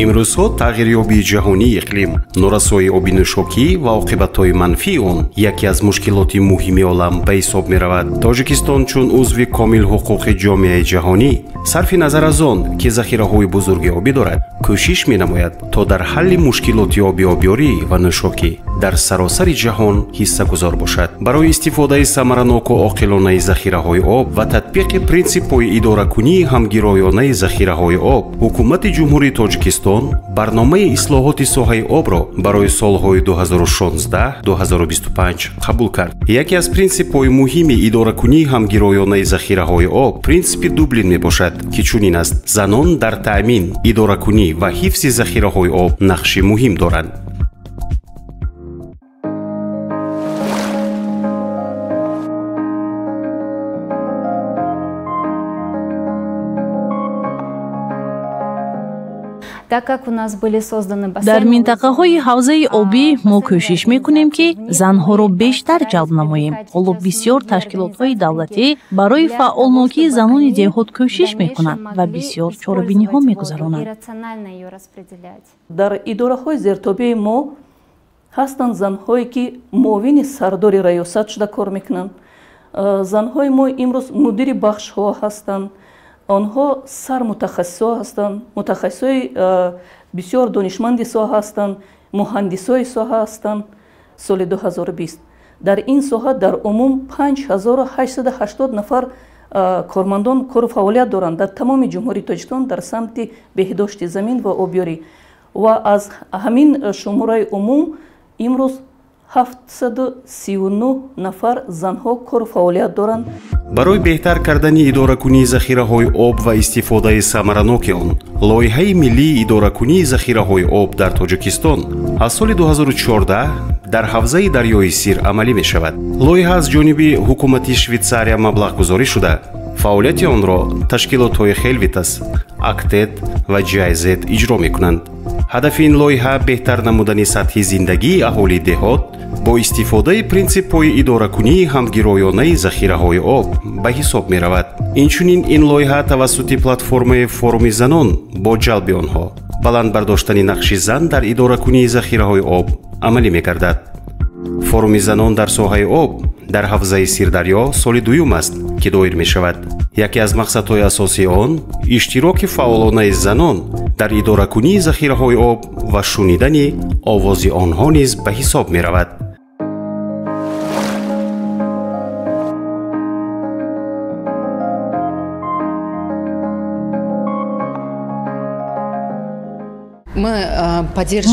Имрӯзҳо тағйирёбии ҷаҳонии иқлим, норасоии оби нӯшокӣ ва оқибатҳои манфии он яке аз мушкилоти муҳими олам ба ҳисоб меравад. Тоҷикистон чун узви комилҳуқуқи ҷомеаи ҷаҳонӣ, сарфи назар аз он, ки захираҳои бузурги обӣ дорад, кӯшиш менамояд, то дар ҳалли мушкилоти оби обёрӣ ва нӯшокӣ дар саросари ҷаҳон ҳиссагузор бошад. Барои истифодаи самараноку оқилонаи захираҳои об ва татбиқи принсипҳои идоракунии ҳамгироёнаи захираҳои об, Ҳукумати Ҷумҳурии Тоҷикистон барномаи ислоҳоти соҳаи обро барои солҳои 2016-2025 қабул кард. Яке аз принсипҳои муҳими идоракунии ҳамгироёнаи захираҳои об принсипи Дублин мебошад, ки чунин аст: занон дар таъмин, идоракунӣ ва ҳифзи захираҳои об нақши муҳим доранд. Дар минтақаҳои ҳавзаи обӣ мо кӯшиш мекунем, ки занҳоро бештар ҷалб намоем. Ҳоло бисёр ташкилотҳои давлатӣ барои фаъолнокии занони деҳот кӯшиш мекунанд ва бисёр чорабиниҳо мегузаронанд. Дар идораҳои зертобеи мо ҳастанд занҳое, ки муовини сардори раёсат шуда кор мекунанд. Занҳои мо имрӯз мудири бахшҳо ҳастанд. Онҳо сармутахассисҳо ҳастанд, мутахассисҳои бисёр донишманди соҳа ҳастанд, муҳандисҳои соҳа ҳастанд. Соли 2020 дар ин соҳа дар умум 5880 нафар кормандон кору фаъолият доранд дар тамоми Ҷумҳурии Тоҷикистон дар самти беҳдошти замин ва обёрӣ. Ва аз ҳамин шумораи умум имрӯз 739 нафар занҳо кору фаъолият доранд. Барои беҳтар кардани идоракунии захираҳои об ва истифодаи самараноки он, лоиҳаи миллии идоракунии захираҳои об дар Тоҷикистон аз соли 2014 дар ҳавзаи дарёи Сир амалӣ мешавад. Лоиҳа аз ҷониби ҳукумати Швейтсария маблағгузорӣ шуда, фаъолияти онро ташкилотҳои Хелвитас, Актед ва GIZ иҷро мекунанд. Ҳадафи ин лоиҳа беҳтар намудани сатҳи зиндагии аҳолии деҳот бо истифодаи принсипҳои идоракунии ҳамгироёнаи захираҳои об ба ҳисоб меравад. Инчунин ин лоиҳа тавассути платформаи форуми занон бо ҷалби онҳо баланд бардоштани нақши зан дар идоракунии захираҳои об амалӣ мегардад. Форуми занон дар соҳаи об дар ҳавзаи Сирдарё соли дуюм аст, ки доир мешавад. Яке аз мақсадҳои асосии он иштироки фаъолонаи занон дар идоракунии захираҳои об ва шунидани овози онҳо низ ба ҳисоб меравад.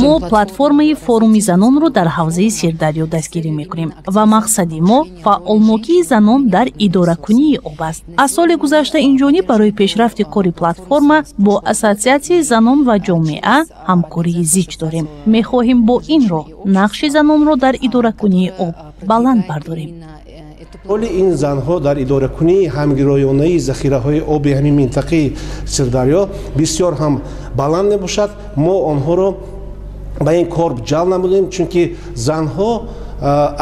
Мо платформаи форуми занонро дар ҳавзаи Сирдарё дастгирӣ мекунем ва мақсади мо фаъолнокии занон дар идоракунии об аст. Аз соли гузашта инҷониб барои пешрафти кори платформа бо Ассотсиатсияи занон ва ҷомеа ҳамкории зич дорем. Мехоҳем бо ин роҳ нақши занонро дар идоракунии об баланд бардорем. Роли ин занҳо дар идоракунии ҳамгироёнаи захираҳои оби ҳамин минтақаи Сирдарё бисёр ҳам баланд мебошад. Мо онҳоро ба ин кор ҷалб намудем, чунки занҳо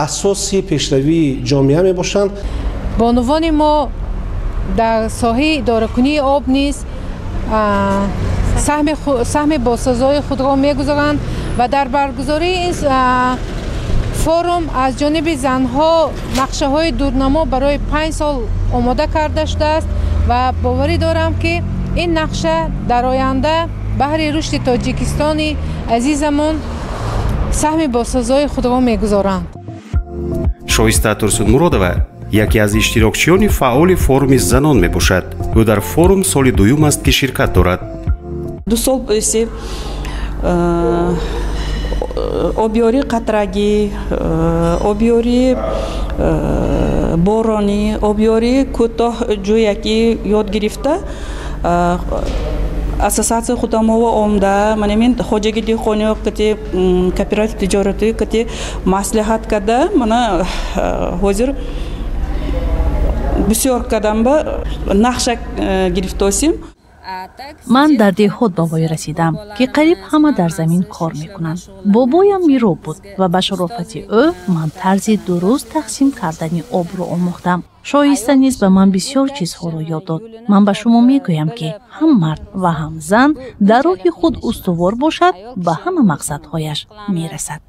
асоси пешравии ҷомеа мебошанд. Бонувони мо дар соҳаи идоракунии об низ саҳми босазои худро мегузоранд ва дар баргузории ин форум аз ҷониби занҳо нақшаҳои дурнамо барои 5 сол омода карда шудааст ва боварӣ дорам, ки ин нақша дар оянда баҳри рушди Тоҷикистони азизамон саҳми босазои худро мегузоранд. Шоиста Турсунмуродова яке аз иштирокчиёни фаъоли форуми занон мебошад. Ӯ дар форум соли дуюм аст, ки ширкат дорад. 2 сол обёрии қатрагӣ, обёрии боронӣ, обёрии кӯтоҳ ҷӯякӣ ёд гирифта, ассотсиатсияи худамова омда, мана мин хоҷагии деҳқониё кати кооператив тиҷоратӣ кати маслиҳат карда, мана ҳозир бисёр кардамба нақша гирифтосим. Ман дар деҳот ба воя расидам, ки қариб ҳама дар замин кор мекунанд. Бобоям мироб буд ва ба шарофати ӯ ман тарзи дуруст тақсим кардани обро омӯхтам. Шоиста низ ба ман бисёр чизҳоро ёд дод. Ман ба шумо мегӯям, ки ҳам мард ва ҳам зан дар роҳи худ устувор бошад, ба ҳама мақсадҳояш мерасад.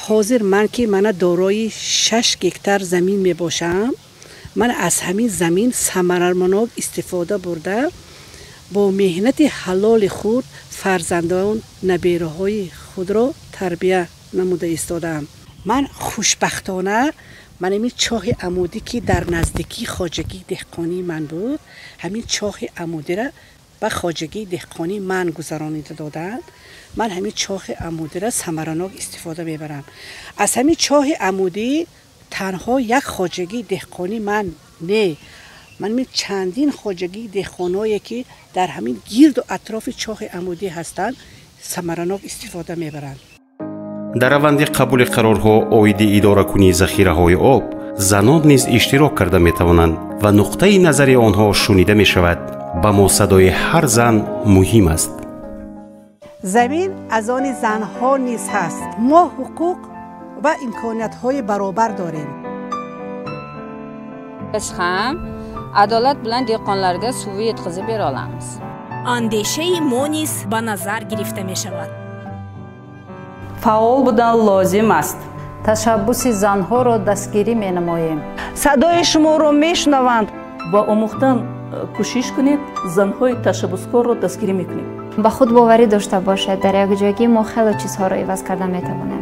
Ҳозир ман ки мана дорои 6 гектар замин мебошам, ман аз ҳамин замин самаранок истифода бурда, бо меҳнати ҳалоли худ фарзандон, набераҳои худро тарбия намуда истодаам. Ман хушбахтона ман ҳамин чоҳи амудӣ, ки дар наздикии хоҷагии деҳқонии ман буд, ҳамин чоҳи амудира ба хоҷагии деҳқонии ман гузаронида доданд. Ман ҳамин чоҳи амудиро самаранок истифода мебарам. Аз ҳамин чоҳи амудӣ танҳо як хоҷагии деҳқонӣ ман не, ман чандин хоҷагии деҳқоное, ки дар ҳамин гирду атрофи чоҳи амудӣ ҳастанд, самаранок истифода мебаранд. Дар раванди қабули қарорҳо оиди идоракунии захираҳои об занон низ иштирок карда метавонанд ва нуқтаи назари онҳо шунида мешавад. Ба мо садои ҳар зан муҳим аст. Замин аз они занҳо низ ҳаст. Мо ҳуқуқ ва имкониятҳои баробар дорем. Biz ham adolat bilan dehqonlarga suv yetkazib bera olamiz. Андешаи мо низ ба назар гирифта мешавад. Фаъол будан лозим аст. Ташаббуси занҳоро дастгирӣ менамоем. Садои шуморо мешунаванд. Ба омӯхтан кӯшиш кунед, занҳои ташаббускорро дастгирӣ мекунем. Ба худ боварӣ дошта бошед, дар якҷоягӣ мо хеле чизҳоро иваз карда метавонем.